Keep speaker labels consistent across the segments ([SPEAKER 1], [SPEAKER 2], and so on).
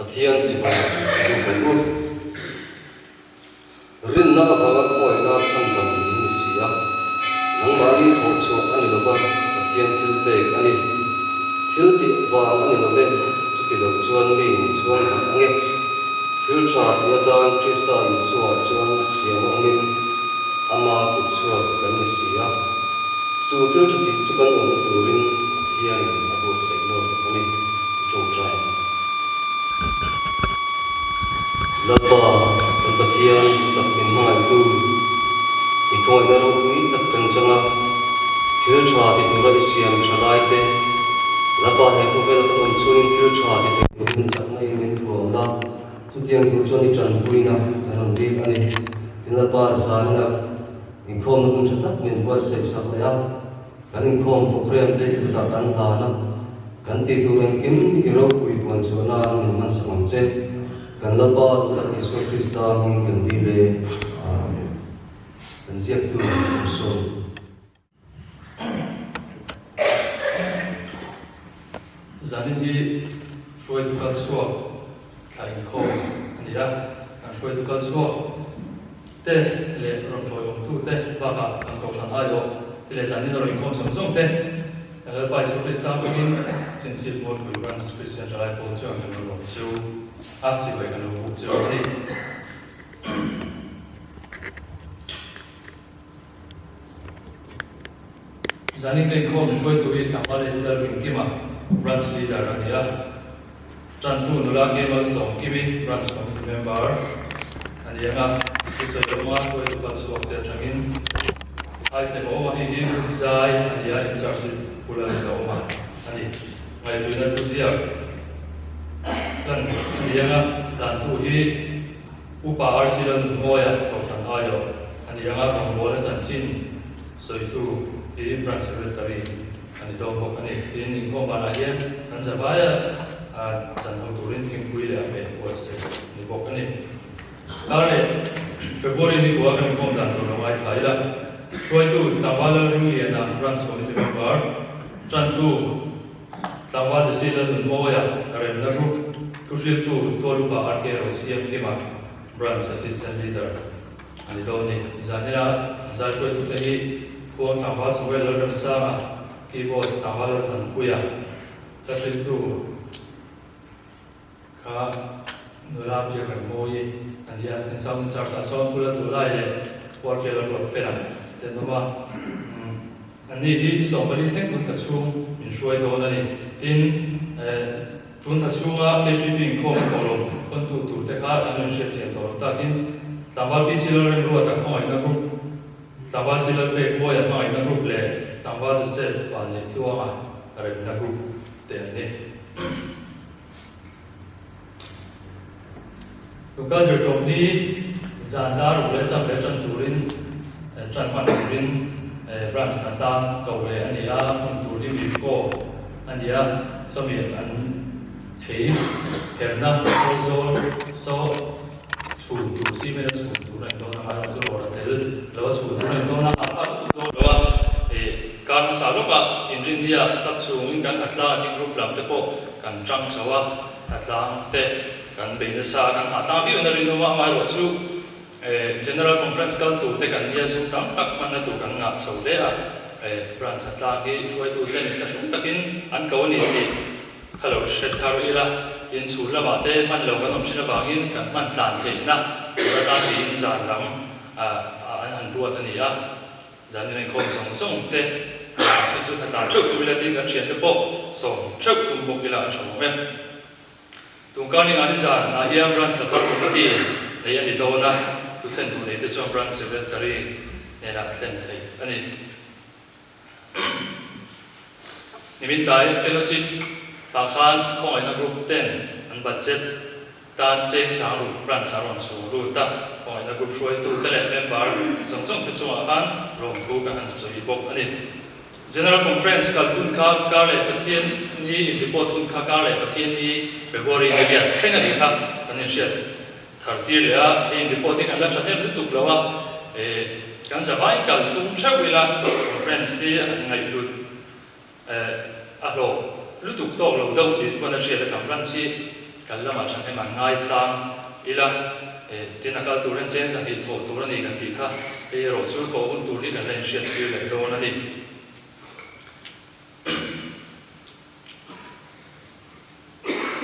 [SPEAKER 1] Pathian chibai buk ang u. Rinna avanga khawngaihna chhandam in ni si a, nangmahni thawh chhuah a ni lo va, Pathian thil pek a ni. Thil tih vang a ni lo ve, chuti lo chuan mi in chhuang palh ang e. Thil tha tih atan Krista Isua chuan siam a awmin ama kut chhuak kan ni si a. Chu thil tha tih chu kan awmna turin Pathianin a buatsaih lawk a ni, i tawngtai ang. Lalpa, kan Pathian tak min hmangaihtu, i khawngaihna ropui tak kan chang a, thil tha ti tura i siam tha lai te, Lalpa he khawvel kan awm chungin thil tha ti thei turin chakna in min thuam la, chutiang tur chuan i tanpuina kan rawn bik a ni. Tin Lalpa zanina inkhawmna hun tha tak min buatsaih sak leh a. Kan inkhawm programme te i kutah kan hlan a, kan tih tur engkim i ropui puan chhuah nan min hmansak ang che. Kan Lalpa duhtak Isua Krista hmingin kan dil e. Amen. Kan ziaktu Ursula.
[SPEAKER 2] Zanin hi hruaitu kal chhuak thla inkhawm a ni a, kan hruaitu kal chhuak te leh rawn tawiawmtu te bakah kan kohhran aiawh te leh zanin a rawn inkhawm zawng zawng te kan Lalpa Isua Krista pawhin Chinchip Mualpui Branch Christian Thalai Pawl chuan kan lo lawm chu a, chibai kan lo buk chu a ni. Zanin ka inkhawm hruaitu hi Tlangval Esther Rinkima, Branch Leader a ni a. Tantu nula Kemal Sawmkimi, Branch Committee Member a ni ang a. Thusawi awma hruaitu kal chhuak te atangin item a awm a, hei hi group zai a ni a, in charge hi Pu Lalzawma a ni. Ngaihhruina thuziak hlan a ni ang a, tantu hi Upa RC Lalnunmawia Kohhran aiawh a ni ang a, rawngbawlna chanchin sawitu hi Branch Secretary a ni dawn bawk a ni. Tin, inkhawm banah hian kan zavaia chan ho turin thingpui leh a hmeh buatsaih a ni bawk a ni. Kar leh February ni kua kan inkhawm dan tur lo ngaithla ila, hruaitu Tlangval Lalringliana Branch Committee Member, Tantu Tlangval Jesse Lalnunmawia, Remna Group thuhriltu Tualupa RK Rosiam Kima, Branch Assistant Leader a ni dawn ni. Zanina zai hruaitute hi Khuang Tlangval Samuel Lalremsanga, Keyboard Tlangval Lalthanpuia, hla hriltu kha nula biak reng mawi a ni a. Tin Sound in Charge ah chuan Pu Lalduhlai leh Pu RK Lalruatfela te an awm a. Anni hi ni 14 thleng tun thla chhung min hruai dawn a ni. Tin, tun thla chhunga KTP inkhawm a tawh lo khawntu tur te kha an rawn hriat chian tawh lo takin Tlangval PC Lalremruata khawngaihna group, Tlangval C Lalpekmawia hmangaihna group leh Tlangval Joseph Vanneitluanga remna group te an ni. Luka zirtawp ni zan dar ruk leh cham leh tan turin tan hman turin branch hna tlang ko leh a ni a, hmun tur hi Mifco a ni a, chawmian an thei herna zawl zawl saw chhum tur cement a chhum tur a intawn a, amaherawhchu chu rawra tel lo a chhum tur a intawn a, a thlak lutuk dawn lo a, kar hmasa lawkah inrinnia staff chhungin kan hna tlang a ding group lam te pawh kan tang chho a, hna tlang te kan bei nasa a, kan hah tlang viau in a rinawm a, amaherawh chu General Conference kal tur te kan nia sum tam tak hmanna tur kan ngah chho hle a, branch hna tlang hi hruaitu ten thlahrung takin an ko a ni tih kha lo hre thar ila, in chhun lamah te hman lo kan awm thin avangin kan hman tlan theihna tur atan tiin zan lam an han ruat a ni a. Zan in inkhawm zawng zawng te hi chu hna tlan theuh tum ila tiin kan thiante pawh sawm theuh tum bawk ila a tha awm e. Tungkar ni ngani zan ah hian Branch Lathar Committee nei a ni dawn a, thu thlen duh nei te chuan Branch Secretary hnenah thlen theih a ni. Nimin tlai Fellowship ah khan khawngaihna group ten an budget tan cheng sang ruk branch a rawn chhung lut a, khawngaihna group hruaitu te leh member zawng zawng te chungah khan lawmthu kan han sawi bawk a ni. General Conference kal hun kha kar leh Pathian ni in report hun kha kar leh Pathian ni February ni riat thleng a nih kha kan inhriat thar tir leh a, hei in report hi kan la thahnem lutuk lo a, kan zavai kal tum theuh ila conference hi an ngaihhlut a hlawh lutuk tawk lo deuh ni chuan a hriat a kan branch hi. Kal lamah thahnem an ngai tlang ila, tin a kal tur hian cheng 200 thawh tur a ni kan tih kha, hei erawh chu thawh hun tur hi kan la inhriat tir leh dawn a ni.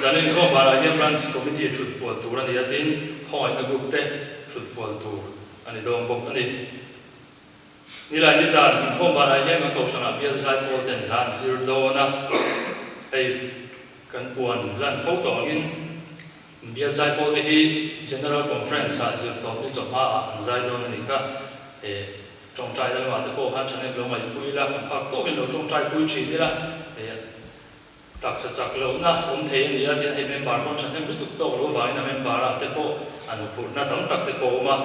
[SPEAKER 2] Zan inkhawm banah hian Branch Committee thut fual tur a ni a, tin khawngaihna group te thut fual tur a ni dawn bawk a ni. Nilai nizan inkhawm banah hian kan kohhranah bial zaipawl ten hla an zir dawn a, hei kan puan lan fo tawh angin bial zaipawl te hi General Conference ah zir tawp ni chawhma ah an zai dawn a nih kha. He tawngtai na lamah te pawh khan thahnem lo ngaihpui ila, kan phak tawkin lo tawngtai pui thin ila, he Taksa chak lohna awm thei a ni a, tin hei member pawh thahnem lutuk tawk lo vangin a member ah te pawh an huphurhna tam tak te pawh a awm a,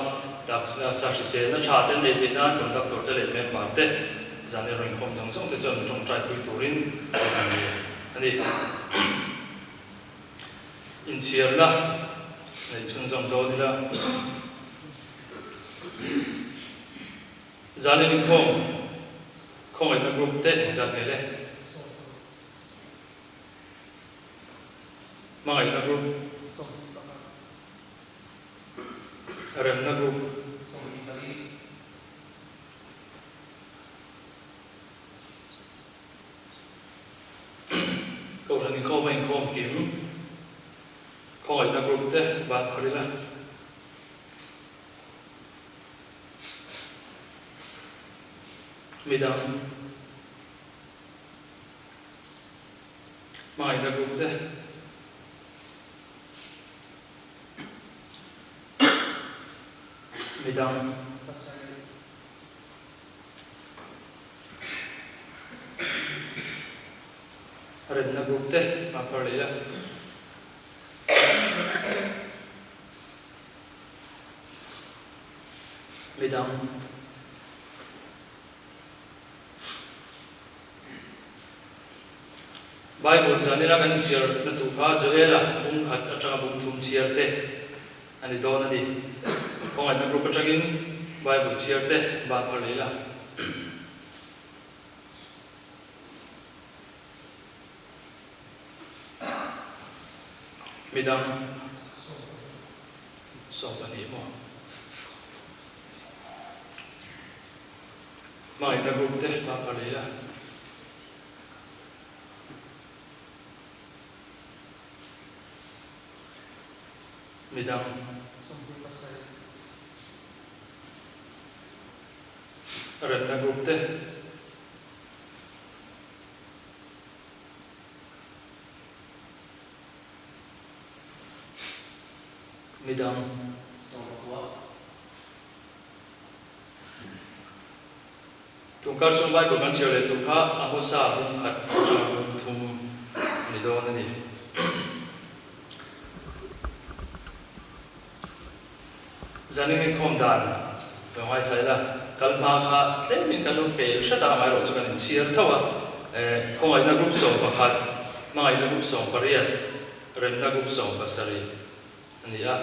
[SPEAKER 2] taksa hriselna tha te an neih theih nan conductor te leh member te zan erawh inkhawm zawng zawng te chuan tawngtai pui turin an ni a ni. Inchhiarna neih chhunzawm dawn ila. Zan inkhawm khawngaihna group te engzat nge le? Hmangaihna group. Remna group. Kohhran inkhawm a inkhawm kim. Khawngaihna group te ban phar ila. Midang. Hmangaihna group te. Midang. Remna group te a phar leh a. Midang. Bible zanina kan inchhiar na tur kha Joela bung khat atanga bung thum chhiar te a ni dawn a ni. Khawngaihna group atangin Bible chhiar te ban phar leh ila. Midang 12 maw? Hmangaihna group te hma ka lei a. Midang. Remna group te. Midang. Tungkar chung Bible kan chhiar leh tur kha Amosa bung khat atanga bung thum a ni dawn a ni. Zanin inkhawm dan lo ngaithla ila, kal hma kha tlemin kan lo pel hret a, amaherawh chu kan inchhiar tho a. Khawngaihna group 11, hmangaihna group 18, remna group 17 a ni a.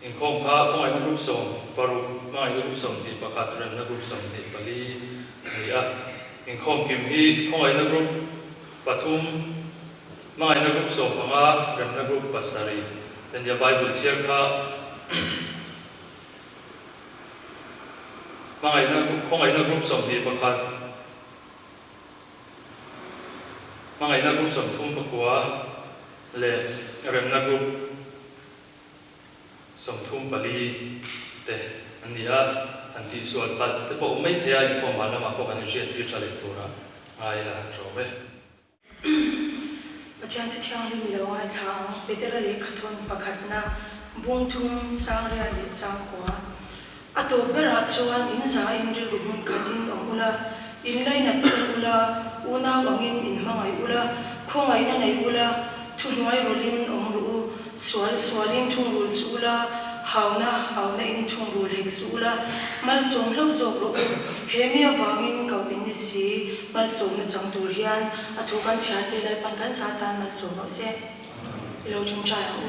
[SPEAKER 2] Inkhawm kha khawngaihna group 16, hmangaihna group 21, remna group 24 a ni a. Inkhawm kim hi khawngaihna group pathum, hmangaihna group 15, remna group pasarih a ni a. Bible chhiar kha hmangaihna group, khawngaihna group 21, hmangaihna group 39 leh remna group 34 te an ni a, han tihsual palh te pawh awm mai thei a, inkhawm van lamah pawh kan inhriat tir tha leh tura ngai ila an ṭawm e.
[SPEAKER 3] Pathian thu thianghlim i lo ngaithla ang, Petera lehkhathawn pakhatna, bung thum, chang riat leh chang kua. A tawp berah chuan in zain rilru hmun khatin awm ula, in lainat thung ula, unau angin in hmangaih ula, khawngaihna nei ula, thuhnuai rawlhin awm rawh u, sual sualin thungrul suh ula, hauna hauna in thungrul hek suh ula, malsawm hlo zawk rawh u, he mi avangin koh in ni si, malsawmna chang tur hian a thu kan chhiar te Lalpan kan za tan malsawm rawh se. I lo ṭawngṭai ang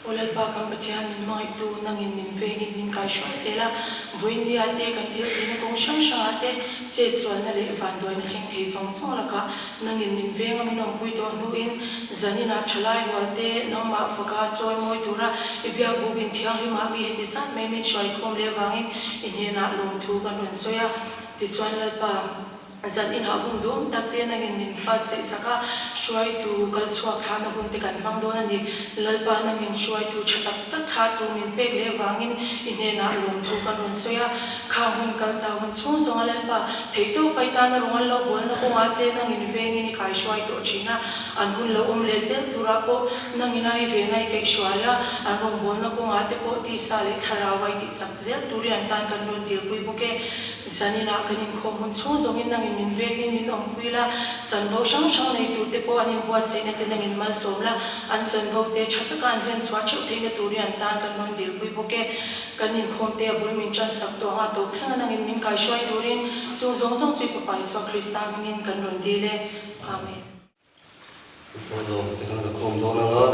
[SPEAKER 3] u. Aw Lalpa kan Pathian min hmangaihtu nangin min vengin min kaihruai zel a, vawiinnia te kan thil tihna kawng hrang hrangah te chetsualna leh vanduaina thleng thei zawng zawng lakah nangin min venga min awmpui tawh hnuin zaninah thalai rual te nangmah faka chawi mawi tura i biakbukin thianghlimah mi heti zat mai min hruaikhawm leh avangin i hnenah lawmthu kan rawn sawi a, tichuan Lalpa. Zan inah hun duhawm tak te nangin min hma seih sak a, hruaitu kal chhuak thlahna hun te kan hmang dawn a ni. Lalpa nangin hruaitu tha tak tak thlah tu min pek leh vangin i hnenah lawmthu kan rawn sawi a. Khang hun kal ta hun chhung zawnga Lalpa theihtawp pai tana rawn lo bualna kawngah te nangin vengin i kaihruai tawh thin a. An hun lo awm leh zel turah pawh nangin a i vena i kaihhruai a, an rawngbawlna kawngah te pawh tisa leh thlarau a i tihchak zel turin an tan kan rawn dilpui bawk e. Zaninah kan inkhawm hun chhung zawngin nangin min vengin min awmpui la, chanvo hrang hrang nei turte pawh an inbuatsaihna te nangin malsawm la, an chanvo te tha taka an hlen chhuah theuh theihna turin an tan kan rawn dilpui bawk e. Kan inkhawm te a bul min tan sak tawh anga tawp thlenga nangin min kaihruai turin chung zawng zawng chu i Fapa Isua Krista hmingin kan rawn dil e. Amen.
[SPEAKER 1] Thawhlawm te kan la khawm dawn anga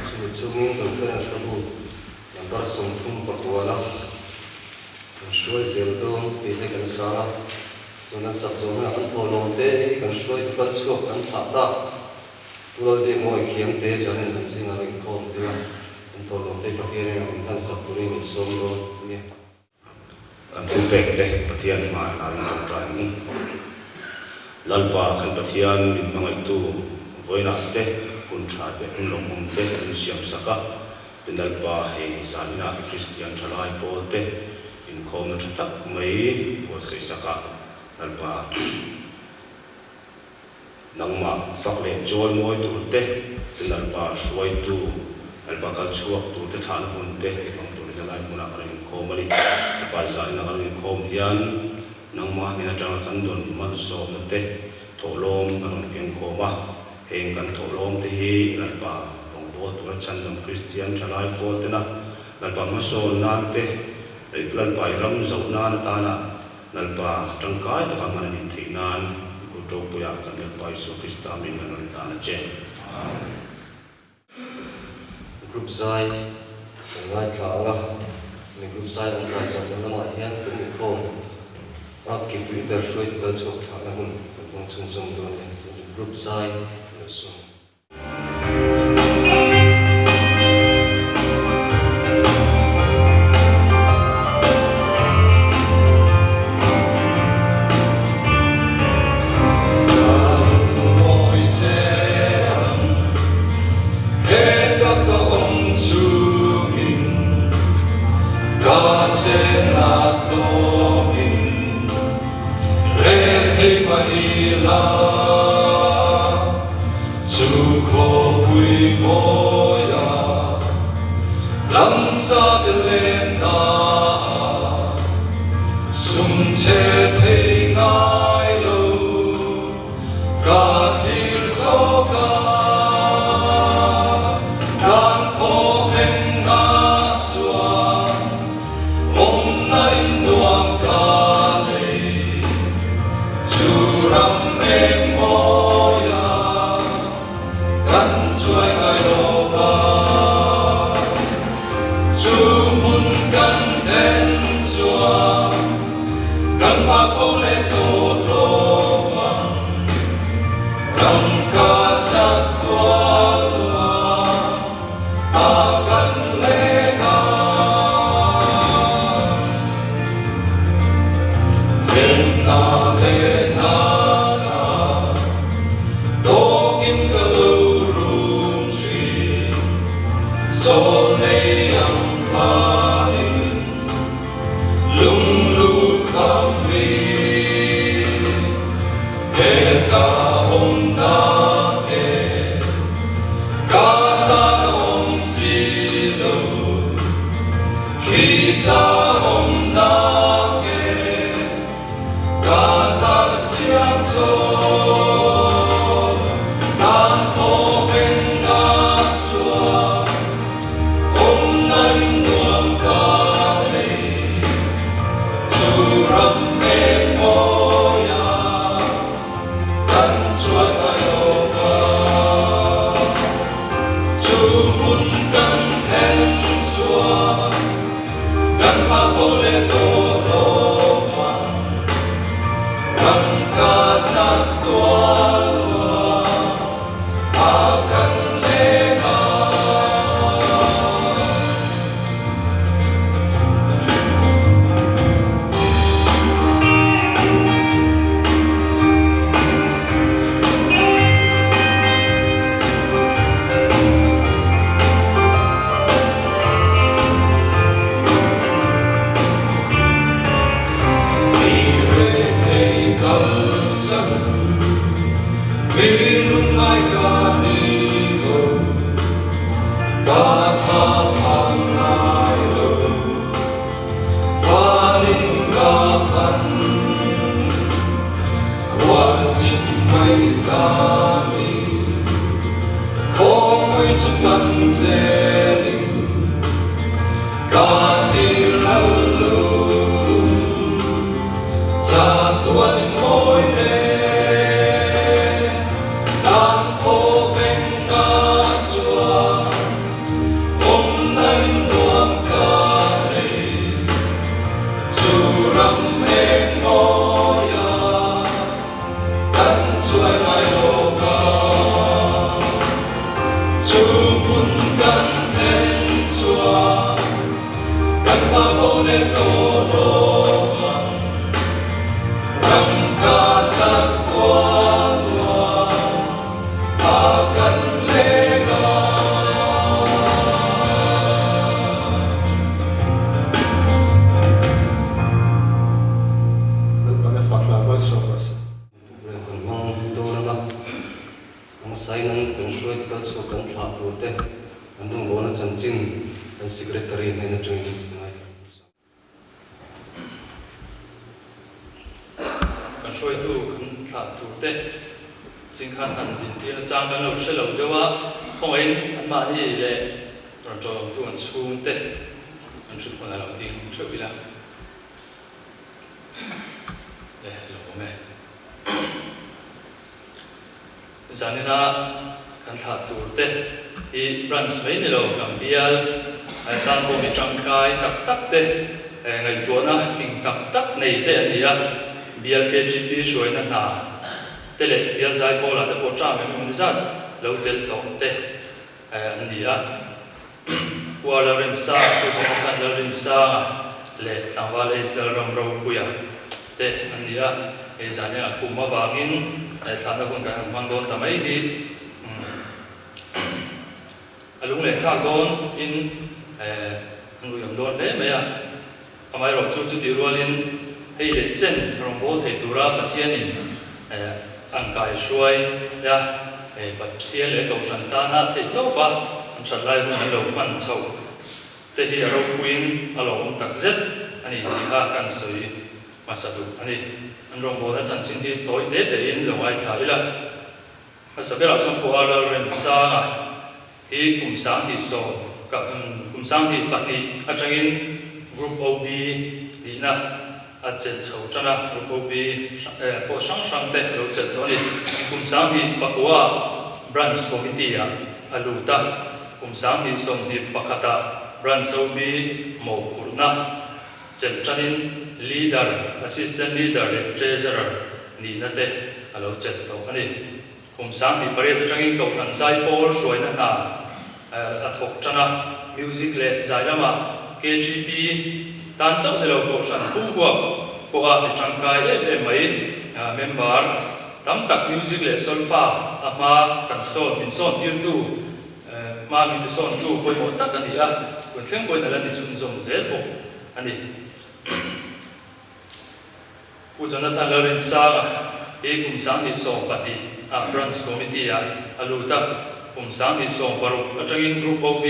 [SPEAKER 1] chumi chungin conference ka bu number 30 a kan hruai zel dawn tih te kan sang a, chuan kan sak zawh hunah kan thawhlawm te hi kan hruaitu kal chhuak kan thlah tak Pu Lalbiakmawi Khiang te zanin an zingah an inkhawm tel a, kan thawhlawm te Pathianin a min hlan sak turin min sawm dawn a nia.
[SPEAKER 4] Kan thilpek te Pathian hmai hlain tawngtai ang u. Lalpa kan Pathian min hmangaihtu vawiinah te hun tha te hun lawmawm te min siam sak a, tin Lalpa hei zaninah khi Kristian thalai pawl te inkhawmna tha tak mai buatsaih sak a, Lalpa Nangmah fak leh chawi mawi tur te, tin Lalpa hruaitu, Lalpa kal chhuak tur te thlahna hun te hmang turin helai hmunah kan inkhawm a ni. Lalpa zaina kan inkhawm hian nangmah hnen atanga kan dawn malsawmna te thawhlawm kan rawn kengkhawm a, heng kan thawhlawm te hi Lalpa rawngbawl tura chhandam Kristian thalai pawl tena Lalpa hmasawn nan te, Lalpa i ram zoh nan atana Lalpa, tangkai taka hman a nih theih nan i kut ropuiah kan Lalpa Isua Krista min kan rawn hlan a che.
[SPEAKER 1] Amen. Group zai kan ngaithla ang a, mi group zai an zai zawhna lamah hian kan inkhawm a, kipui ber hruaitu kal chhuak thlahna hun kan hmang chhunzawm dawn e, group zai lo sawm.
[SPEAKER 5] tawh lo vang. Ram ka chak kual nuam a kan leng a.
[SPEAKER 6] Lalpan a fak hlah malsawm rawh se.
[SPEAKER 1] Reng kan hmang dawn anga ang sainan kan hruaitu kal chhuak kan thlah tur te an rawngbawlna chanchin kan secretary hnen atangin ngaithla hmasa.
[SPEAKER 2] Kan hruaitu kan thlah tur te chingkhan han dintir nachang kan lo hre lo deuh a, khawngaihin anmahni leh rawn tawlawmtu an chhungte an thut hmun a lo ding theuh ila. Le lo awm e. Zanina kan thlah tur te hi branch mai ni lo kan bial tan pawh mi tangkai tak tak te ngaihtuahna fing tak tak nei te an ni a, bial KGP hruaina hna te leh bial zaipawlah te pawh term engemaw zat lo tel tawh te an ni a. Kua Lalrinsanga, Pu Jonathan Lalrinsanga leh tlangval H. Lalram Ropuia te an ni a, hei zan hian a kum avangin thlahna hun kan han hmang dawn ta mai hi a lungleh thlak dawn in an ui awm dawn hle mai a. Amaherawh chu chutih rualin hei leh chen rawngbâwl thei tura Pathianin an kaihruai a, Pathian leh Kohhran tana theih tawpa an that lai hun an lo hman chhoh te hi a ropuiin a lawmawm tak zet a ni tih kha kan sawi hmasa duh a ni. An rawngbâwlna chanchin hi tawi te tein lo ngaithla ila. Hmasa berah chuan Pu Lalremsanga hi kum 2010 kum 22 atangin Group OB nihna a chelh chho tan a, Group OB pawh hrang hrang te a lo chelh tawh a ni. Kum 29 ah Branch Committee ah a lut a, kum 2021 ah Branch OB mawhphurhna chelh tanin Leader, Assistant Leader leh Treasurer nihna te a lo chelh tawh a ni. Kum 2008 atangin Kohhran Zaipawl hruaina hna a thawk tan a, music leh zai lamah KGP tan chauh ni lo Kohhran pumhuap pawha mi tangkai em em mai member tam tak music leh solfa a hma kan sawn min sawn tirtu hma min tisawntu pawimawh tak a ni a, tun thleng pawhin a la ni chhunzawm zel bawk a ni. Pu Jonathan Lalrinsanga hi kum 2012 ah Branch Committee ah a lut a, kum 2016 atangin Group OB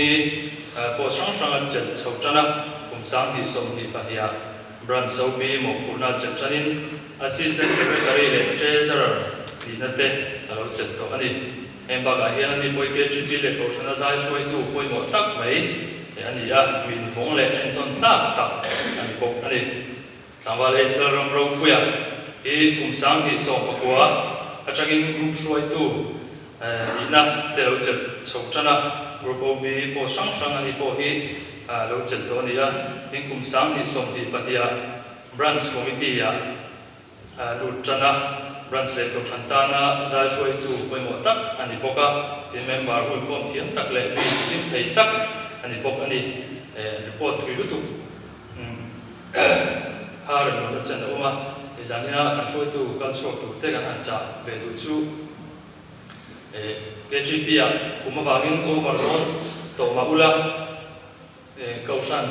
[SPEAKER 2] pawh hrang hrang a chelh chho tan a, kum 2024 ah Branch OB mawhphurhna a chelh tanin Assistant Secretary leh Treasurer nihna te a lo chelh tawh a ni. Heng bakah hian ani pawh KGP leh Kohhrana zai hruaitu pawimawh tak mai a ni a, mi invawng leh entawn tlak tak a ni bawk a ni. Tlangval Eisel ram ropuia hi kum 2019 atangin group hruaitu nihna te lo chelh chho tan a, group OB pawh hrang hrang ani pawh hi lo chelh tawh a ni a, tin kum 2022 ah Branch Committee ah lut tan a, Branch leh Kohhran tana zai hruaitu pawimawh tak a ni bawk a, tin member huikhawm thiam tak leh mi hlim thei tak a ni bawk a ni. Report thui lutuk. Kha remruatna chen a awm a, hei zanina kan hruaitu kal chhuak tur te kan han chah ve duh chu KGP ah kum avangin over dawn tawh mah ula, Kohhran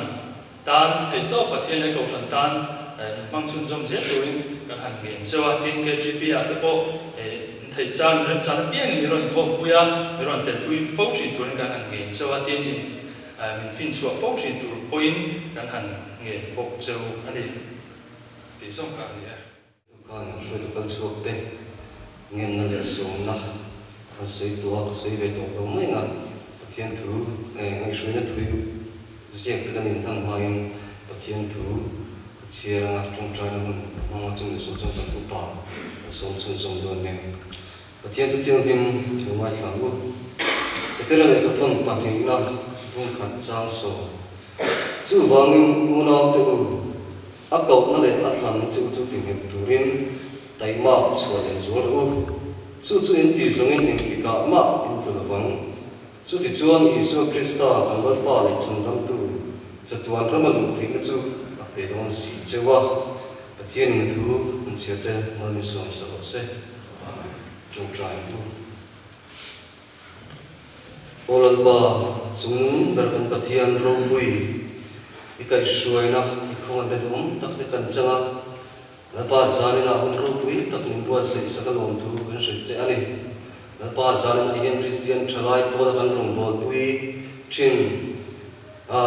[SPEAKER 2] tan theih tawp Pathian leh Kohhran tan min hmang chhunzawm zel turin kan han ngen cheu a, tin KGP ah te pawh in theih chan remchan apiangin mi rawn inkhawmpui a, mi rawn telpui fo thin turin kan han ngen cheu a, tin in Min finchhuah fo thin tur pawhin kan han ngen bawk cheu a ni tih zawng kha a ni e.
[SPEAKER 1] Khan hruaitu kal chhuak te ngenna leh sawmna an sawi tawh a, ka sawi ve tawh lo mai ang a, Pathian thu ngaihhruaina thu ziak te kan inhlan hmain Pathian thu ka chhiar anga tawngtaina hun ka hmang a, chumi zawh chuan kan upa kan sawm chhunzawm dawn nia. Pathian chu thianghlim lo ngaithla ang u. Petera lehkhathawn pahnihna bung khat chang sawm. Chuvangin unaute u, a kohna leh a thlanna che u chu ti nghet turin taihmak chhuah leh zual rawh u. Chu chu in tih zawngin engtikah mah in tlu lovang. Chutichuan Isua Krista kan Lalpa leh Chhandamtu chatuan rama luh theihna chu a pe. pe dawn si cheu a, Pathianin a thu an chhiar te mal min sawm sa rawh se. Tawngtai ang u. Aw Lalpa, chungnung ber kan Pathian ropui, i kaihhruaina, i khawngaihna duhawm tak te kan chang a, Lalpa zaninah hun ropui tak min buatsaih sak a lawmthu kan hrilh che a ni. Lalpa zaninah hian Kristian thalai pawla kan rawngbawlpui thin a,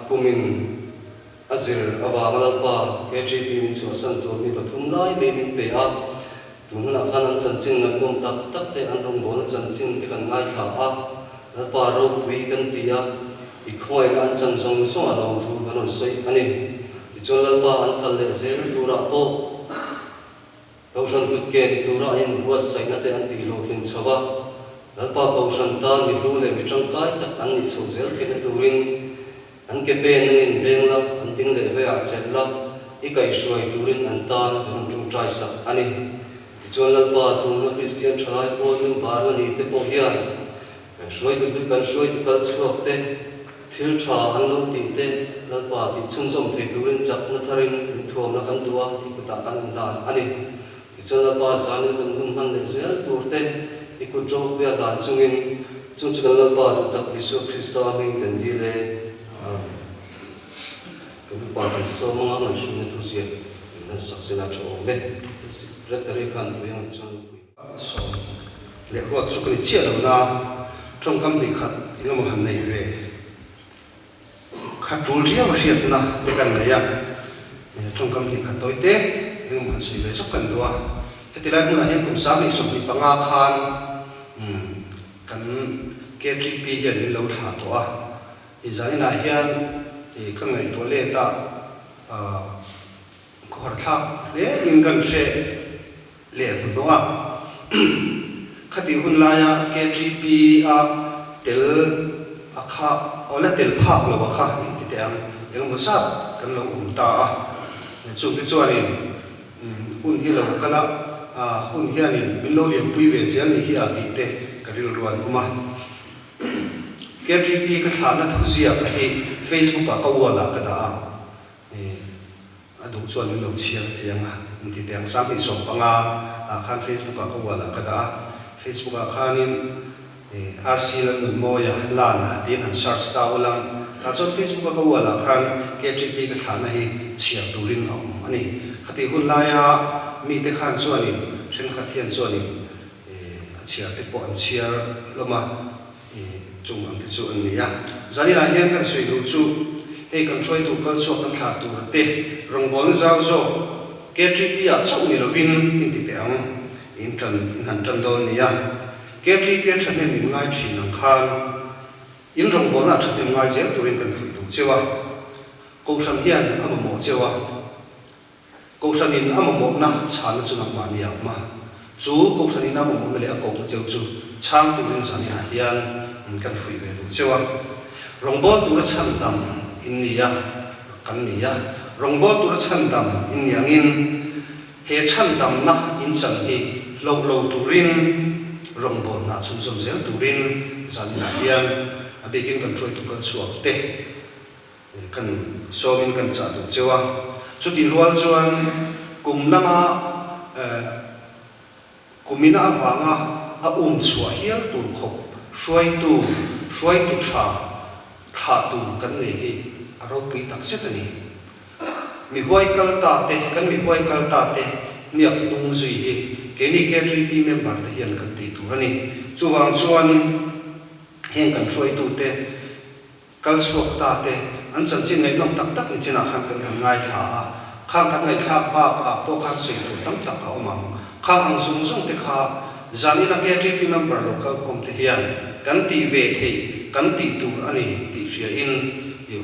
[SPEAKER 1] kumin a zir avanga Lalpa KGP min chhuahsan tur mi pathum lai mai min pe a, tun hunah khan an chanchin ngaihnawm tak tak te an rawngbawlna chanchin te kan ngaithla a, Lalpa ropui kan ti a, i khawngaihna an chan zawng zawng a lawmthu kan rawn sawi a ni. Tichuan Lalpa an kal leh zel turah pawh Kohhran kutke ni tura an inbuatsaihna te an tihhlawhtlin chho a, Lalpa Kohhran tan mi hlu leh mi tangkai tak an nih chhoh zel theihna turin an ke pen an inveng la, an ding leh veah chelh la, i kaihhruai turin an tan kan rawn tawngtai sak a ni. Tichuan Lalpa tuna Kristian thalai pawl member la ni te pawh hian kan hruaitu kan hruaitu kal chhuak te, Thil tha an lo tih te Lalpa tih chhunzawm thei turin chakna tharin min thuamna kan duh a, i kutah kan indan a ni. Tichuan Lalpa zanin kan hun hman leh zel tur te i kut ropuia dan chungin chung chu kan Lalpa duh tak Isua Krista hming kan dil e. Amen. Kan upa kan sawm anga ngaihhruina thuziak min han sak sela tha awm e. Secretary khan pui ang chuan pui.
[SPEAKER 6] Sawm leh ruat chu ka ni chiah lo na, tawngkam hnih khat engemaw han nei ve kha tul riau a hriatna te kan nei a, tawngkam hnih khat tawi te engemaw han sawi ve zawk kan duh a. Heti lai hmunah hian kum 2025 khan kan KTP hian min lo thlah tawh a, i zaninah hian ka ngaihtuah let a, Khawharthlak hle in kan hre leh hnuhnawh a. Khatih hun laia KTP a tel a kha aw la tel phak lo a kha in ti teh ang, engemaw zat kan lo awm ta a. Chungte chuanin hun hi lo kal a, hun hianin min lo lianpui ve zel ni hi a tih te ka rilru an awm a. KTP ka thlahna thuziak hi Facebook ah ka wall ah ka dah a. A duh chuan min lo chhiar thei ang a, in ti teh ang. 2015 ah khan Facebook ah ka wall ah ka dah a, Facebook ah khanin RC Lalnunmawia Lana tiin han search ta ul ang. Tah chuan Facebook a ka wall ah khan KTP ka thlahna hi chhiar turin a awm a ni. Khatih hun laia mite khan chuanin thenkhat hian chuanin a chhiar te pawh an chhiar hlawm a. Chung ang te chu an ni a. Zaninah hian kan sawi duh chu hei kan hruaitu kal chhuak kan thlah tur te rawngbawlna zau zawk KTP ah chauh ni lovin in ti teh ang in tan in han tan dawn nia. KTP a thahnem min ngai thin ang khan in rawngbawlna a thahnem ngai zel turin kan fuih duh cheu a. Kohhran hian a mamawh cheu a. Kohhranin a mamawhna chhanna chu nangmah ni a awm a, chu Kohhranin a mamawhna leh a kohna cheu chu chhang turin zaninah hian kan fuih ve duh cheu a. Rawngbâwl tura chhandam in ni a, kan ni a. Rawngbâwl tura chhandam in ni angin he chhandamna in chan hi hloh lo turin rawngbâwl hna chhunzawm zel turin zaninah hian a bikin kan hruaitu kal chhuak te, Kan sawmin kan chah duh cheu a, chutih rual chuan kum lama kumina avanga a um chhuah hial tur khawp hruaitu, hruaitu tha thlah tur kan nei hi a ropui tak zet a ni. Mi huai kal ta te, kan mi huai kal ta te hniak hnung zui hi keini KTP member te hian kan tih tur a ni. Chuvang chuan heng kan hruaitute, Kal chhuak ta te, an chanchin ngaihnawm tak tak nichinah khan kan han ngaithla a, khang kan ngaihthlak bak ah pawh khan sawi tur tam tak a awm ang. Khang ang zung zung te kha zanina KTP member lo kal khawm te hian kan tih ve theih, kan tih tur a ni tih hria in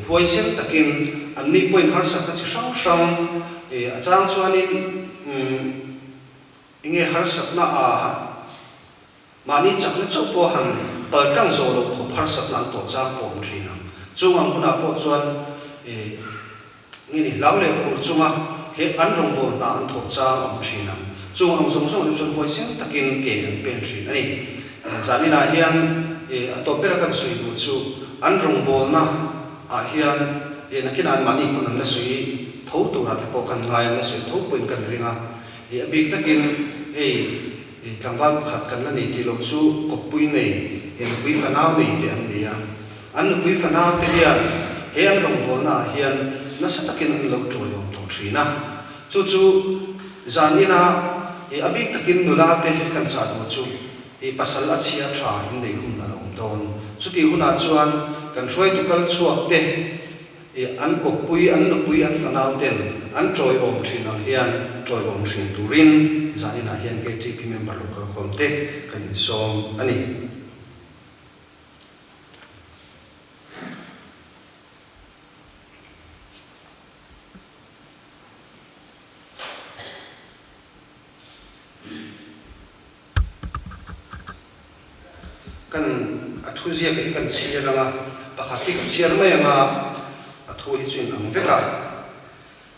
[SPEAKER 6] huaisen takin an ni pawhin harsatna chi hrang hrang a chang chuanin enge harsatna ah Mahni chakna chauh pawh han pal tlang zawh loh khawp harsatna an tawh chang pawh awm thin ang. Chung ang hunah pawh chuan nge ni hlau leh khur chunga he an rawngbâwl hna an thawh chang a awm thin ang. Chung ang zawng zawng chu chuan huaisen takin ke an pen thin a ni. Zaninah hian a tawp bera kan sawi duh chu an rawngbâwlna ah hian nakinah an mahni pawn an la sawi. tho turah te pawh kan ngai a, an la sawi tho pawhin kan ring a. Ih a bik takin hei ih tlangval pakhat kan la nei tih loh chu kawppui nei ih nupui fanau nei te an ni a. An nupui fanau te hian he an rawngbawlna ah hian nasa takin an lo tawiawm tawh thin a. Chu chu zan ina ih a bik takin nula te kan chah duh chu ih pasal a chhia tha in neih hun a la awm dawn. Chutih hunah chuan kan hruaitu kal chhuak te I an kawppui, an nupui, an fanau ten an tawiawm thin ang hian tawiawm thin turin zaninah hian KTP member lo kalkhawm te kan insawm a ni. Kan a thu ziak hi kan chhiar ang a, pakhat hi ka chhiar mai ang a, a thu hi chu in ang vek a.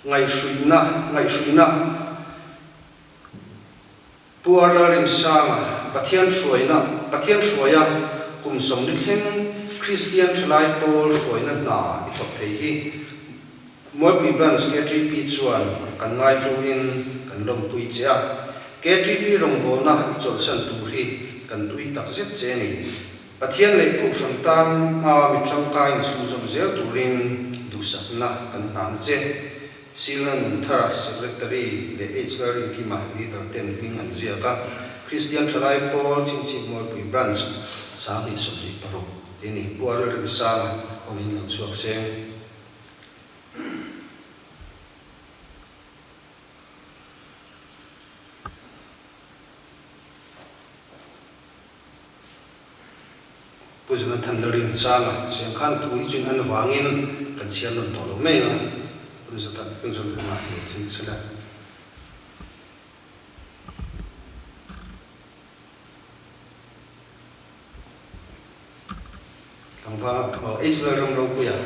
[SPEAKER 6] Ngaihhruihna, ngaihhruihna, Pu Arlalrimsanga, Pathian hruaina, Pathian hruaia kum 40 thleng Kristian thalai pawl hruaina hna i thawk thei hi Mualpui Branch KTP chuan kan ngaihluin kan lawmpui che a, KTP rawngbawlna i chawlhsan tur hi kan tui tak zet che a ni. Pathian leh Kohhran tan a mi tangkai inchhunzawm zel turin duhsakna kan hlan a che. Silna Nunthara Secretary leh H Lalrinkima Leader ten hming an ziak a, Kristian Thalai Pawl Chhingchhip Mualpui Branch 2026 tih a ni. Pu Lalrimsanga awmin lo chhuak seng. Pu Jonathan Lalrinsanga siam khan thu hi chuin an vangin kan chhiar nawn tawh lo mai ang a, Pu Jonathan-a hi lo thil chhel a. Tlangval Israel ram ropuia.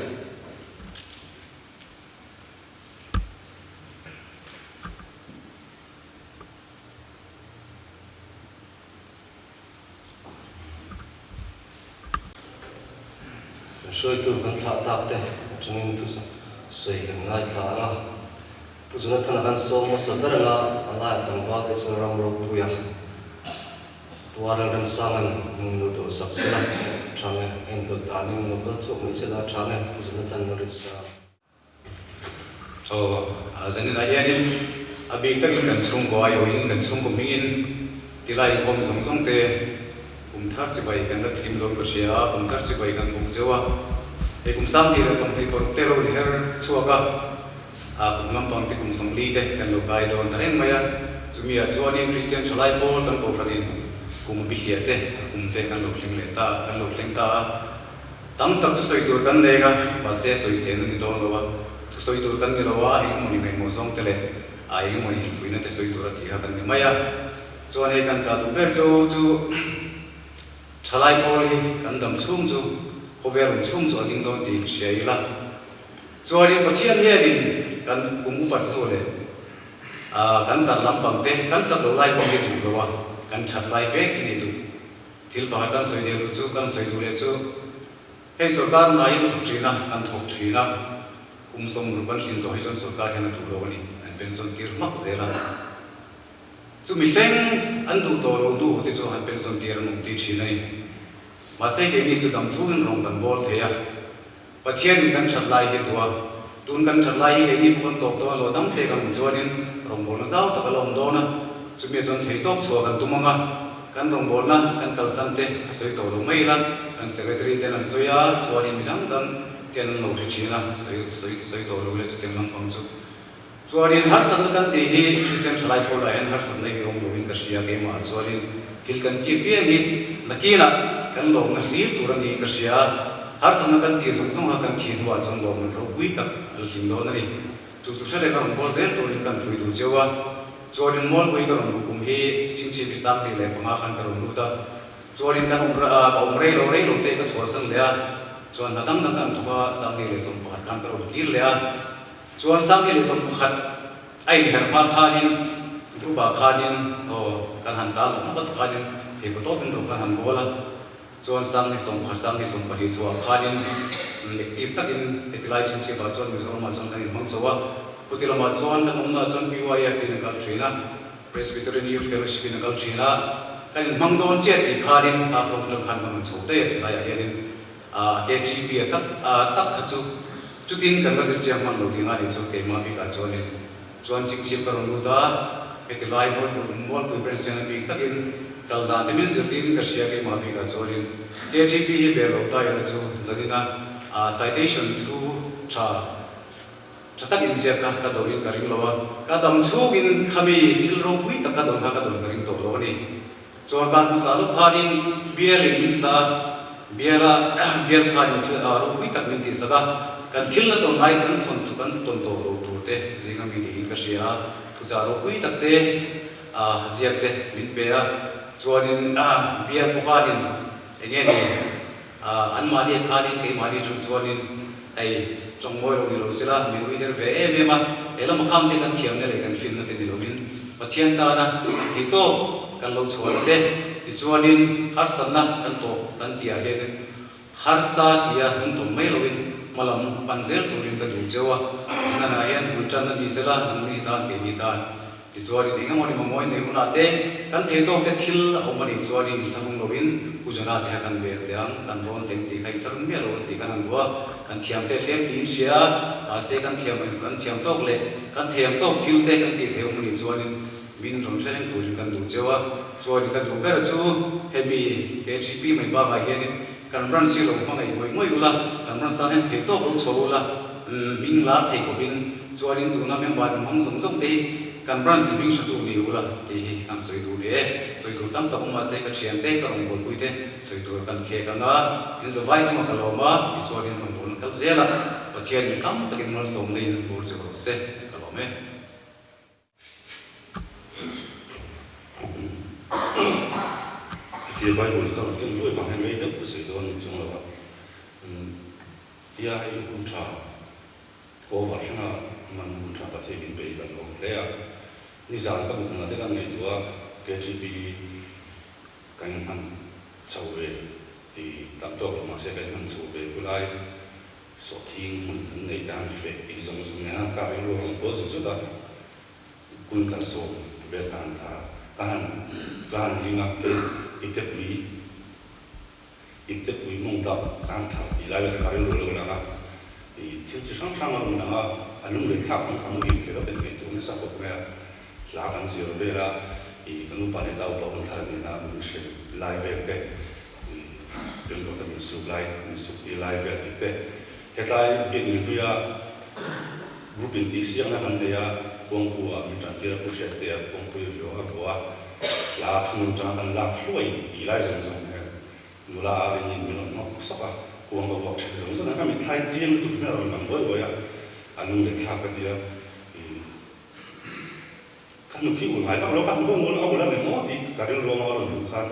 [SPEAKER 1] Kan hruaitu kan thlah tak te atangin thusawi kan ngaithla ang a. Pu Jonathan-a kan sawm hmasa ber ang a, a laiah tlangval Israel ram ropuia. Tuaral remsanga'n min lo dawh sak sela, tha nge, a indawt danin lo kal chhuak mai sela, tha nge, Pu Jonathan Norris a.
[SPEAKER 7] Aw, zaninah hianin a bik takin kan chhungkaw aiawhin kan chhungkaw hmingin tilai inkhawm zawng zawng te kum thar chibai kan la thim dawn ka hria a, kum thar chibai kan buk zeuh a, hei kum 2026 te lo inher chhuak a. A kum lampang te kum 40 te kan lo kai dawn ta reng mai a, chumi ah chuanin Kristian thalai pawl kan kohhranin kum a bihliah te a kum te kan lo thleng leh ta kan lo thleng ta a, tam tak chu sawi tur kan nei a, mahse sawisel a ni dawn lo a, thu sawi tur kan ni lo a, eng emawni ngaihmawh zawng te leh a eng emawni infuihna te sawi tur a tih kha kan ni mai a, chuan hei kan chah duh ber chu chu thalai pawl hi kan dam chhung chu khawvel awm chhung chu a ding dawn tih hria ila. Chuanin Pathian hianin kan kum upat hnu leh kan dar lampang te kan chak loh lai pawh hi duh lo a, kan that lai vek hi ni duh. Thil pakhat kan sawi leh duh chu, kan sawi duh leh chu hei sorkar ngaiin thawk thin a, kan thawk thin a, kum 60 kan hlin tawh hi chuan sorkar hian a duh lo a ni, an pension tir hmak zel a. Chumi thleng an duh tawh lo hnu te chu han pension tir an awm ti thin a ni. Mahse keini chu dam chungin rawng kan bawl thei a. Pathianin kan that lai hi duh a, tun kan that lai hi keini pawh kan tawp dawn lo, dam te kan awm chuanin rawngbawlna zau tak a la awm dawn a, chumi chuan thei tawp chhuah kan tum ang a, kan rawngbawlna kan kalsan te a sawi tawh lo mai ila, kan secretary ten an sawi a, chuanin mi dang dang ten an lo hre thin a, sawi sawi sawi tawh lo le chutiang lampang chu. Chuanin harsatna kan tih hi Kristian thalai pawlah hian harsatna hi awm loin ka hria keimah chuanin thil kan tih piang hi nakinah kan lawmna hlir tur a niin ka hria a, harsatna kan tih zawng zawng kha kan thih hnuah chuan lawmman ropui tak a la hlim dawn a ni. Chu chu hre reng a rawn bawl zel turin kan fuih duh cheu a, chuanin Mualpui ka rawn luh kum hi Chhingchhipi 2005 khan ka rawn lut a, chuanin kan awm ka awm rei lo rei lo te ka chhuahsan leh a, chuan hna dang dang kan thawk a, 2011 khan ka rawn kir leh a. Chuan 2011 a inherh hma khanin group ah khanin aw kan han tal hlawk hlawk a tikhanin theipaw tawpin rawng kan han bawl a, chuan 2011 2012 chhuah khanin active takin heti lai chhungchhiap ah chuan Mizoram ah chuan kan inhmang chho a. Chuti lamah chuan kan awmnaah chuan PYF tiin a kal thin a, Presbyterian Youth Fellowship in a kal thin a, kan inhmang dawn chiah tih khanin Haflong atang khan kan rawn chho daih a ti laiah hianin KGP a tak tak kha chu chutin kan la zir chiang hman lo tih nga nih chu keimah bikah chuanin chuan chingchip ka rawn lut a, heti lai Mualpui Branch siangna bik takin kal dan te min zirtirin ka hria keimah bikah chuanin KGP hi ber lo ta ila chu zanina citation thu tha Tha tak inziak kha ka dawnin ka ring lo a, ka dam chhungin khami thil ropui tak ka dawn kha ka dawn ka ring tawh lo a ni. Chuan kan hmasa lawk khanin bialin min hla a, biala bial khanin thil ropui tak min tihsak a, kan thil la tawn ngai kan thawn kan tawn tawh lo tur te zinga mi niin ka hria a, thuchah ropui tak te ziak te min pe a, chuanin bial pawh khanin enge ni Anmahni a khanin keimahni atang chuanin hei chawngmawi lo ni lo sela min ui der ve em em a, he lama khangte kan thiamna leh kan finna te ni loin Pathian tana kan thei tawk kan lo chhuahna te tichuanin harsatna kan tawh kan tihah hianin harsa tia hnung tawng mai loin hmalam pan zel turin ka duh cheu a, zinanah hian bul tanna ni sela nangni tan keini tan. Tichuanin eng emaw ni mawmawi nei hunah te kan thei tawk te thil a awm a nih chuanin inthlahrung loin Pu Jona te kha kan bel teh ang, kan rawn thleng tih kha inthlahrung miah lo a tih kan han duh a, kan thiam te hlem tiin hria a, mahse kan thiam kan thiam tawk leh kan thei ang tawk thil te kan tih thei awm a nih chuanin min rawn hre reng turin kan duh cheu a, chuanin ka duh ber chu hemi KGP mai bakah hianin kan branch hi lo hmangaih ngawih ngawih ula, kan branch tan hian thei tawk lo chho ula, hming lar thei khawpin Chuanin tuna member in hmang zawng zawng te hi kan branch ti hming hretu ni ula tih hi kan sawi duh ni e. Sawi tur tam tak awm mahse ka thian te, ka rawngbawlpui te sawi tur kan khek ang a, in zavai chungah ka lawm a, tichuanin rawngbawlna kal zel a, Pathian in tam takin malsawmna in bur che rawh se, ka lawm e.
[SPEAKER 4] Hetia Bible ka rawn ken luai vang hian rei deuh ka sawi dawn ni chuang lo a, tia hei hun tha Over thlenga man hun tha Pathian in pe hi kan lawm hle a, nizan ka mutna te kan ngaihtuah a, KTP kan inhman chho ve ti tam tawk lo mahse kan inhman chho ve khulai sawhthing hmun kan nei te han feh tih zawng zawng nen a kar rilru a rawn kual zut zut a, kuntal sawm vel ka han thar a, ka han ka han ling a, kei iptepui Iptepui mawng dap kan thar tih lai kha rilru a lo lang a, ih thil chi hrang hrang a rawn lang a, a lunglei thlak ang kha muhil kher a ken ngei tur nasa khawp mai a, hla kan zir vel a, ih ka nupa leh taupa hun thar nena min hrilh lai vel te, ih bengkawta min suk lai min suk tir lai vel tih te, hetlai biakinn hluia group in tih siakna kan nei a, khuangpu ah min tan tir a, pu Hriattea khuangpui a viau a vuah a. Hla thunun tanga kan lak hluai tih lai zawng zawng hian nula a ringin min rawn nghawk sawk a, kuang ka vuak ṭhek zawng zawng a, ka mitthla hi chiang lutuk hian a rawn lang buai buai a, a lung leh thlak ka ti a, ih ka hnuk hi ul ngai vak lo, ka hnuk a ul a ul a ni maw tih ka rilru anga a rawn luh khan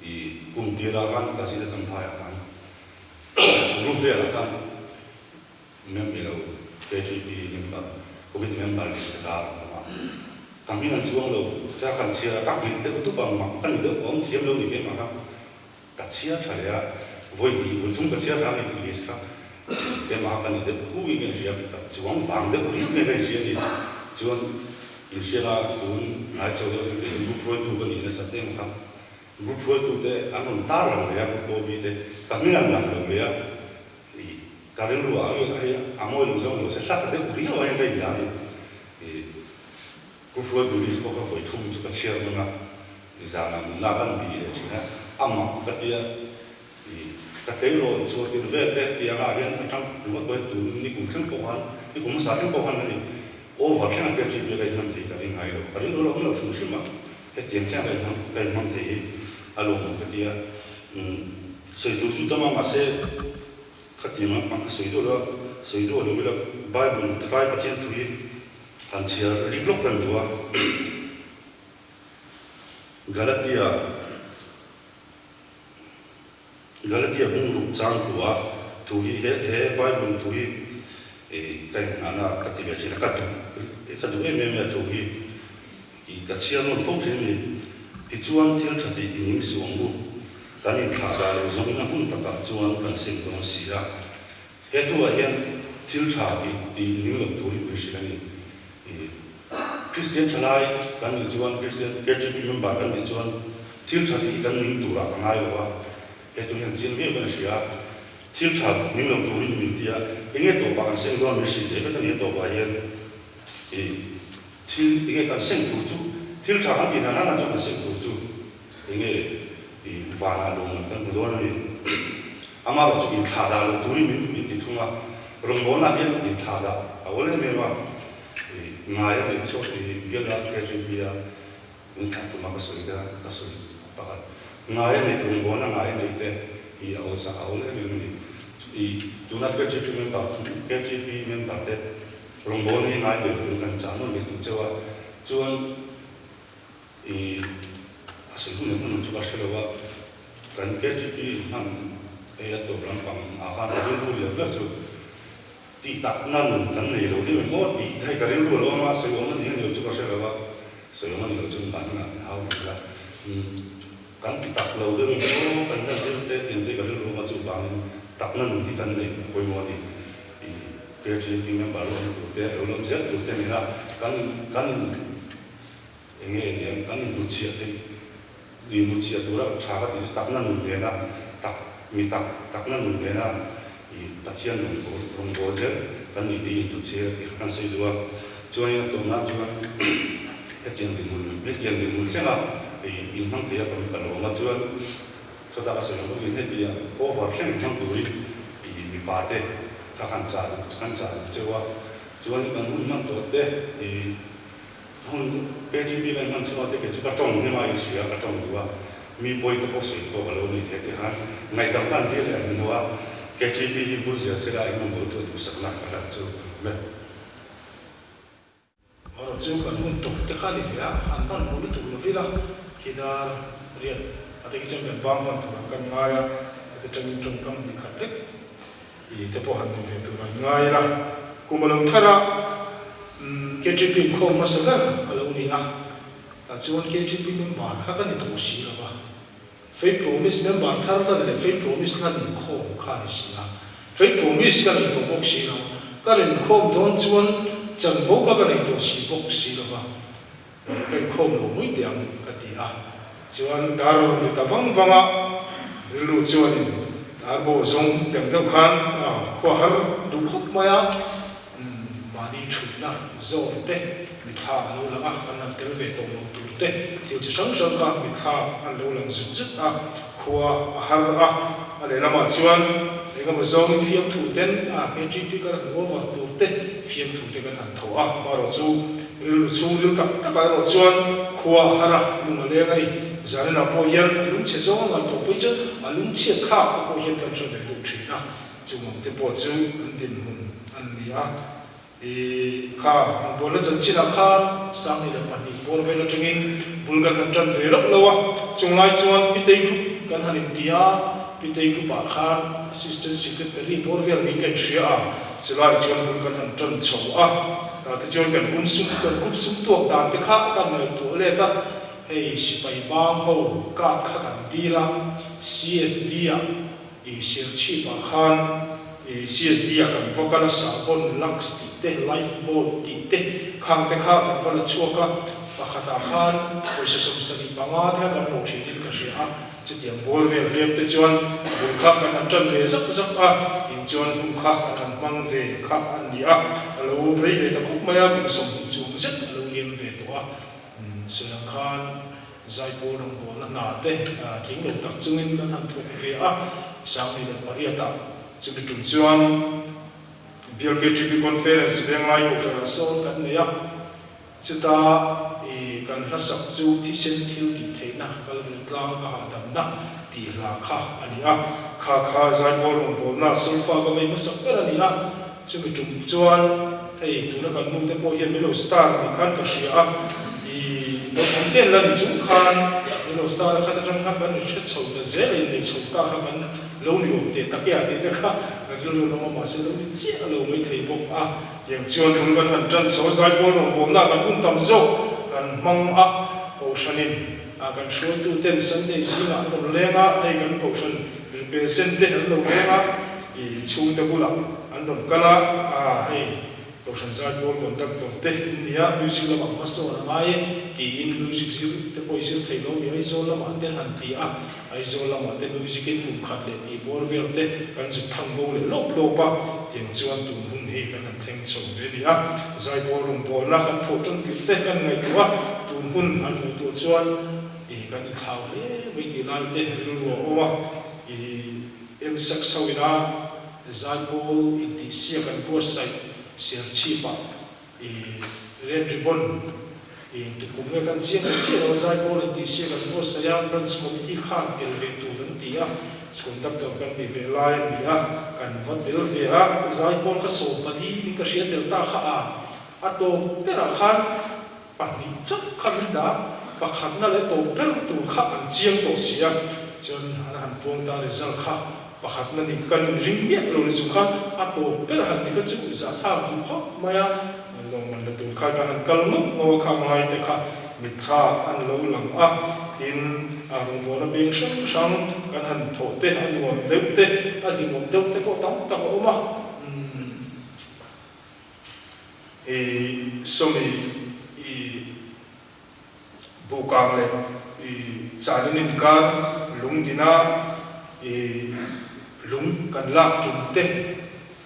[SPEAKER 4] ih kum tirah khan ka zin a champhaiah khan group velah khan Member lo, KTP member, committee member list te kha a awm a. Ka hming an chuang lo, ka kan chhiar a, ka hmilh deuh tup a, mak ka ni deuh, ka awm thiam lo ni keimah kha. Ka chhiar tha leh a, vawi hnih, vawi thum ka chhiar tha a ni list kha. Keimah kha ka ni deuh hu in ka inhria, ka chuang vang deuh riau nge ka inhria a ni. Chuan inhriat a, tun ngai chho deuh chu kei chu group hruaitu ka nih nasat em kha. Group hruaitute an rawn tar lang leh a, group OB te, ka hming an lang lo leh a. Ih, ka rilru ah hei hei a mawi lo zawng lo se hla ta deuh riau ah hian ka indah a ni. Ih, Pu Hruaitulis pawh kha vawi thum chu ka chhiar dawn a, zanah nunna kan bih leh thin a, a mak ka tia. Ih, ka tleirawl chhuah tir vel te tih angah hian atang ringawt pawh hian tun ni kum thleng pawh khan, ni kum hmasa thleng pawh khan a ni, over thleng a KTP ka inhman thei ka ring ngai lo, ka rilru a lo awm lo hrim hrim a, hetiang thleng a ka inhman ka inhmang thei hi a lawmawm ka tia. Umm, sawi tur chu tam a, mahse khatiang lampang kha sawi duah lo a, sawi duah lo ila Bible tlai Pathian thu hi han chhiar rik lawk kan duh a. Galatia Galatia bungruk chang kua thu hi he he Bible thu hi ka inngahna ka ti ve thin a, ka duh ka duh em em a thu hi. I ka chhiar nawn fo thin a ni. Tichuan thil tha tih i ning suh ang u. Kan inthlah dah lo zawngin a hun takah chuan kan sim dawn si a. He thuah hian. Thil tha tih tih ning lo turin min hrilh a ni. Kristian thalai kan nih chuan, Kristian KTP member kan nih chuan thil tha tih hi kan ning turah ka ngai lo a, he tur hian chiang viau hian a hria a. Thil tha ning lo turin min ti a, enge tawpah kan seng dawn min hrilh leh vek a ni a tawpah hian i thil enge kan seng tur chu thil tha kan tih dan dan chuan kan seng tur chu enge i vanah lawmman kan hmu dawn a ni. Amaherawh chu inthlah dah lo turin min min ti thung a, rawngbawlnah hian inthlah dah a awl em em a, i ngai a neih chhuak tih hi biala KGB a min thlah tuma ka sawi te ka sawi pakhat. Ngai a neih rawngbawlna ngai a neih te hi a awlsak a awl em em a ni. I tuna KGB member KGB member te rawngbawlna hi ngai nei lo turin kan chah nawn leh duh cheu a, chuan I a sawi hun leh hmun ang chu ka hre lo a, kan KTP hman ei a tawp lampang ah khan ka rilru lian ber chu tih takna nun kan nei lo deuh em aw tih hei ka rilru a lo awm a, sawi awm a ni ang lo chu ka hre lo a, sawi awm a ni lo chu mahni ah min hau rih la, kan ti tak lo deuh em aw kan la zir te tih ang te hi ka rilru a awm a, chuvangin takna nun hi kan neih a pawimawh a ni. I KTP member lo awm tur te, lo la awm zel tur te nena kan in kan in. Enge nia kan inhnutchhiah te inhnutchhiah tura tha ka tih chu takna nun nena tak mi tak takna nun nena i Pathian rawngbâwl rawngbâwl zel kan nih tih inhnutchhiah tih kha kan sawi duh a. Chuanin a tawp nan chuan hetiang dinhmun hetiang dinhmun thlenga i inhmang thei a kan ka lawm a chuan sawta ka sawi ang bawkin hetiang over thleng inhmang turin i mipa te kha kan chah duh kan chah duh cheu a. Chuanin kan hun hman tawh te i Hun KGB ka inhman chhuak te kei chu ka tawng hnem a i hria, ka tawng duh a, mi pawi te pawh sawi tawk a lo ni thei tih khan ngaihdam khan dir leh an hmu a, KGB hi vul zel sela in mamawh lutuk a duhsakna ka hlat chu ka hmu e.
[SPEAKER 8] Erawh chu kan hun tawp te kha a ni ve a, han hman hmuh lutuk lo vila hi dar riat a te khi chuan kan bang hman turah kan ngai a, heti tangin tawngkam hnih khat lek I te pawh han ni ve tur an ngai la. Kum a lo thar a, KTP inkhawm hmasa ber a lo ni a, tah chuan KTP member kha ka ni tawh si lo va. Faith Promise member thar hlan leh Faith Promise hlan inkhawm kha a ni si a. Faith Promise ka nei tawh bawk si lo. Ka rinkhawm dawn chuan chanvo kha ka nei tawh si bawk si lo va. Ka inkhawm lo mai teh ang ka ti a, chuan dar rawn ri ta vang vang a, rilru chuanin dar bawh zawng teng deuh khan khua har duh khawp mai a, mahni thutna zawn te mitthla a lo lang a, kan han tel ve tawh lo tur te thil chi hrang hrang kha mitthla an lo lang zut zut a, khua a har a, a lehlamah chuan engemaw zawngin fiamthu ten a KTP kan han over tur te fiamthu te kan han thaw a, marawh chu Rilru chhungril tak takah erawh chuan khua a har a, lung a leng a ni. Zaninah pawh hian a lungchhe zawng a ngaihtuah pui chu a lungchhiat thlak te pawh hian kan hre ve deuh thin a, chung ang te pawh chu an dinhmun an ni a. I kha an buaina chanchinah khan 22 bawr vel atangin bul kan han tan ve reuh lo a, chung lai chuan Pitei Group kan han inti a, Pitei Group ah khan Assistant Secretary bawr vel niin ka inhria a, chulai chuan bul kan han tan chho a. Tah te chuan kan kum sum kan group sum tuak dan te kha kan ngaihtuah let a, hei sipai bang ho card kha kan dil a, CSD ah i Serchhip ah khan i CSD ah kan va kal a, Sabon, Lux tih te, Life Boat tih te khang te kha kan va la chhuak a, pakhat ah khan pawisa 75 te kha kan hlawh thin in ka hria a. Chutiang bawr vel hliam te chuan bul kha kan han tan ve zak zak a, in chuan hun kha kan han hmang ve kha a ni a, a lo rei ve ta khawp mai a, kum 20 chuang zet a lo liam ve tawh a. Sawi ang khan Zaipawl rawngbawlna hna te tling lo tak chungin kan han thawk ve a, 2008 ah chumi tum chuan BLKTP Conference Venglai Kohhranah sawn kan nei a, Chuta i kan hla sak chu thisen thil tih theihna kal vil tlang ka hahdamna tih hla kha a ni a. Kha kha Zaipawl rawngbawlna solfa ka vei hmasak ber a ni a. Chumi tum chuan hei tuna kan nu te pawh hian min lo star ni khan ka hria a. I naupang te an la ni chung khan min lo star a khat atang khan kan inhre chho ta zel a, innei chho ta kha kan lo ni awm teh tak e a tih te kha kan rilru lawm a mahse lo ni chiah a lo mai thei bawk a. Tiang chuan bul kan han tan chho a, Zaipawl rawngbawlna kan hun tam zawk kan hmang a, Kohhranin a kan hruaituten Sunday zingah an rawn leng a, hei kan Kohhran represent te an lo leng a, i chhungte bulah an. rawn kal a, aa hei Kohhran Zaipawl conductor te in nia, music lamah hmasawn a ngai e tiin music zir te pawh i zir thei lo mi Aizawl lamah te an han ti a, Aizawl lamah te music in kum khat leh tih bawr vel te kan zuk thang bo leh lawp lawp a, tiang chuan tun hun hi kan han thleng chho ve a ni a, Zaipawl rawngbawlna kan thawh tan tirh te kan ngaihtuah a, tun hun han ngaihtuah chuan i kan inthlau hle mai tih lai te rilru a awm a, i MSAC ho ina Zaipawl intihsiak an buatsaih Serchhip-ah i Red Ribbon i intukum nge kan chiang leh chiah lo a, Zaipawl intihsiak an buatsaih a, Branch Committee khan tel ve tur an ti a, Conductor kan nih ve lai a ni a, kan va tel ve a, Zaipawl kha 14 in ka hria tel ta kha a, a tawp berah khan pahnih chauh kha min dah, pakhatna leh tawp ber tur kha an chiang tawh si a, chuan an han puang ta result kha pakhatna nih kan ring miah lo ni chu kha a tawp ber han ni kha chu zahthlak duh khawp mai a, lawmman la tur kha ka han kal ngawt ngawt a kha ngai te kha mitthla an lo lang a, tin a rawngbawlna beng hrang hrang kan han thawh te a nuam deuh te a hlimawm deuh te pawh tam tak a awm a, umm. I sawmi i buhkang leh i chanin inkar lung dina i lung kan lak tum te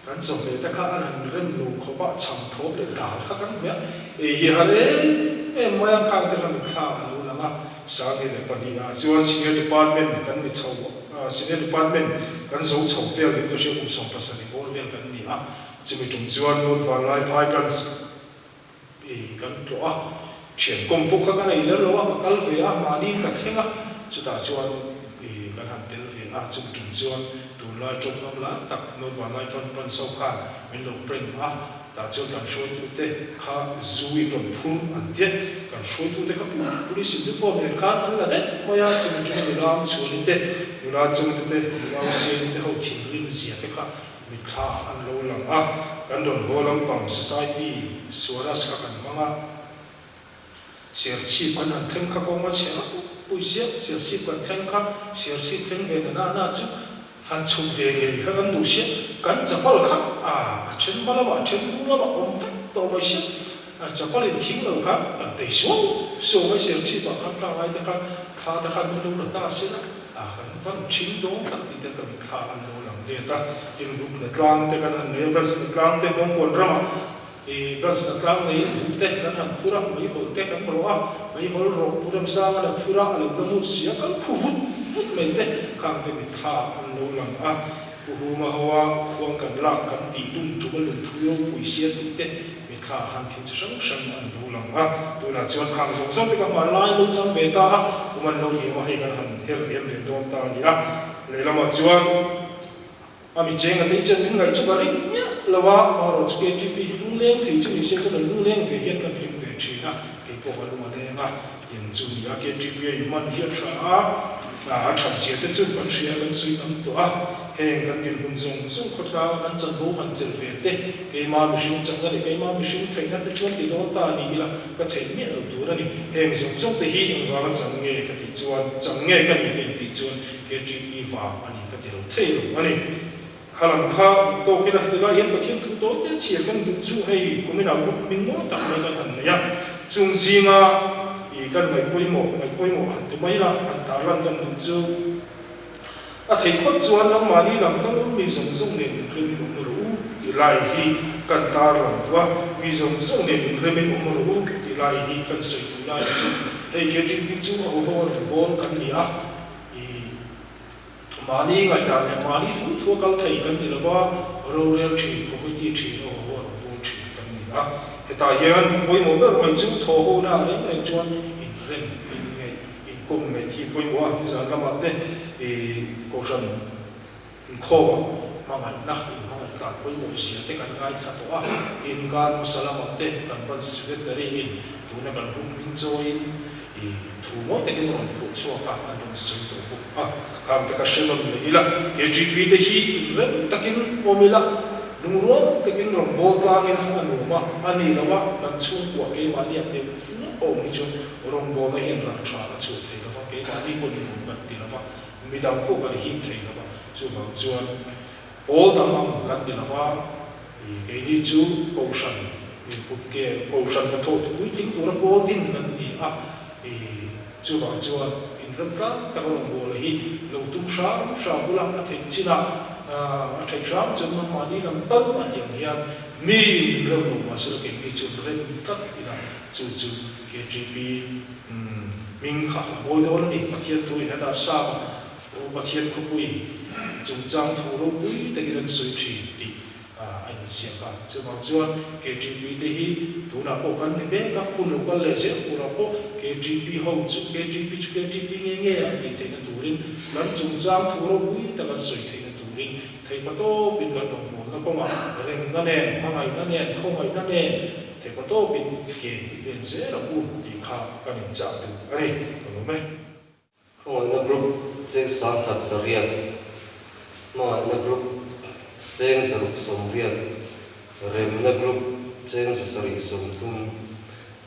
[SPEAKER 8] kan chawhmeh te kha an han rem lo khawp a, chhang thawp leh dal kha kan hmeh a, ei hi har em em mai a, khang te kha mitthla a lo lang a. 22 ah chuan Senior Department kan ni chho a, Senior Department kan zo chho vel niin ka hria kum 17 bawr vel kan ni a, Chumi tum chuan North Vanlaiphai Branch i kan tlawh a, thian kawm pawh kha ka nei lem lo a, ka kal ve a, mahniin ka thleng a, chutah chuan i kan han tel ve a, chumi tum chuan tunlai tawngkam lai tak North Vanlaiphai Branch ho khan min lo prank a, tah chuan kan hruaitute kha zu in rawn phur an tia, kan hruaitute kha police uniform nen khan an la daih mai a, chumi tuma nula ang chhuani te, nula chungte te, nula ang siani te ho thinrim zia te kha Mitthla an lo lang a, kan rawn haw lampang society Swaras kha kan hmang a, Serchhip kan han thleng kha kawng a chhe rap pui sia, Serchhip kan thleng kha Serchhip thleng ve na na na chu han chhuk ve ngei kha kan duh sia, kan chapal kha a a then hma lamah a then hnung lamah awm vek tawh mai sia, a chapal in thing lo khan kan tei suau suau mai Serchhip ah khan ka ngai te khan thla te khan min lo la ta sia. A kan van thin dawn tak tih te ka mitthla an lo lang let a, tin group hna tlang te kan han nei a, branch hna tlang te Hmawngkawn ramah ih branch hna tlang neiin buh te kan han phur a, meihawl te kan rawh a, meihawl rawh Pu Remsanga la phur a, a lo la mut si a, kal khu vut vut mai te khang te mitthla an lo lang a, Pu Hunga hoa khuang kan lak kan tih lum tum a lungthu ropui sia tih te Mitthla ah khan thil chi hrang hrang an lo lang a, tunah chuan khang zawng zawng te ka hman lai lo chang ve ta a, kum an lo liam a, hei kan han her liam ve dawn ta a ni a. Lehlamah chuan a mi cheng a tei chuan min ngaih chu ka ring miah lo a, amaherawh chu KTP hi lungleng thei chu ni se chuan a lungleng ve hian kan ring ve thin a, kei pawh ka lung a leng a, tiang chu ni a, KTP a inhman hi a tha a, a that zia te chu kan hria kan sawi tam tawh a, heng kan dinhmun zawng zawng khawtlanga kan chanvo han chelh ve te, Keima mihring chakna leh keima mihring theihna te chuan ti dawn ta ni ila ka theih miah lo tur a ni. Heng zawng zawng te hi engvanga chang nge ka tih chuan, chang nge ka nih ka intih chuan KTP vang a ni ka ti lo thei lo a ni. Kha lam kha tawk ila heti lai hian Pathian thu tawi te chhiar kan duh chu hei kumin ah group hming mawi tak mai kan han nei a, chung zinga i kan ngaihpawimawh ngaihpawimawh han ti mai ila han tarlan kan duh chu, A theih phawt chuan nangmahni lam tang mi zawng zawng nen inremin awm rawh u tih lai hi kan tar lang duh a, mi zawng zawng nen inremin awm rawh u tih lai hi kan sawi duh lai chu hei KTP chu a huho a rawn bawl kan ni a, i mahni ngaihdan leh mahni thu thu a kal thei kan ni lova, rorel thin, committee thin a huho a rawn bawl thin kan ni a. Hetah hian pawimawh ber mai chu thawhhona reng reng chuan inrem inngeih Inkawm ngaih hi pawimawh a, nizan lamah te i Kohhran inkhawmah hmangaihna, inhmangaih tlan pawimawh zia te kan ngaithla tawh a, tin kar hmasa lamah te kan ban secretary in tuna kan group hming chawiin i thu mawi takin rawn phuah chhuak a, an rawn sawi tawh bawk a, khang te ka hre nawn leh ila, KTP te hi inrem takin awm ila, lungrual takin rawn bawl tlangin a nuam a, a nih loh a kan chhungkua keimahniah neuh neuh a awm hi chuan Rawngbawlna hian rah tha a chhuah thei lova, keimahni pawh ni awm kan ti lova, midang pawh kan him thei lova, chuvang chuan pawl dang ang kan ni lova. Keini chu Kohhran input ke Kohhran hnathawh tipuitling tura pawl din kan ni a, chuvang chuan inremtlang taka rawngbawla hi lo tum hram hram bula a theih chinah a theih hram chuan nangmahni lam tal a tih ang hian mi inrem lo mahse keini chu rem tlat ila chu chu KTP hming kha a mawi dawn a ni. Pathian thu in hetah Sam Aw Pathian khawpui chungchang thu ropui takin an sawi thin tih a inziak a. Chuvang chuan KTP te hi tunah pawh kan ni mek a, hun lo kal leh zel turah pawh KTP ho chu KTP chu KTP nge nge an tih theihna turin kan chungchang thu ropui tak an sawi theihna turin theihpatawpin kan rawngbawlna kawngah remna nen, hmangaihna nen, khawngaihna nen theihpatawpin ke i pen zel ang u tih kha kan inchah duh a ni. Ka lawm e.
[SPEAKER 1] Khawngaihna Group cheng 1100, Hmangaihna Group cheng 680, Remna Group cheng 730,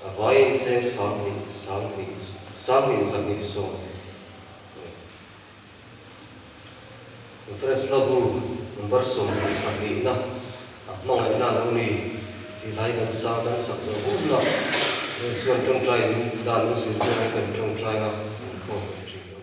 [SPEAKER 1] a vaiin cheng 10 2 10 10 220. Conference hlabu number 22 na a hmangaihna a lo ni tih lai kan sa kan sak zawh hun a, Isua'n tawngtai min dan min zirtir angin kan tawngtai a, inkhawm kan ṭin.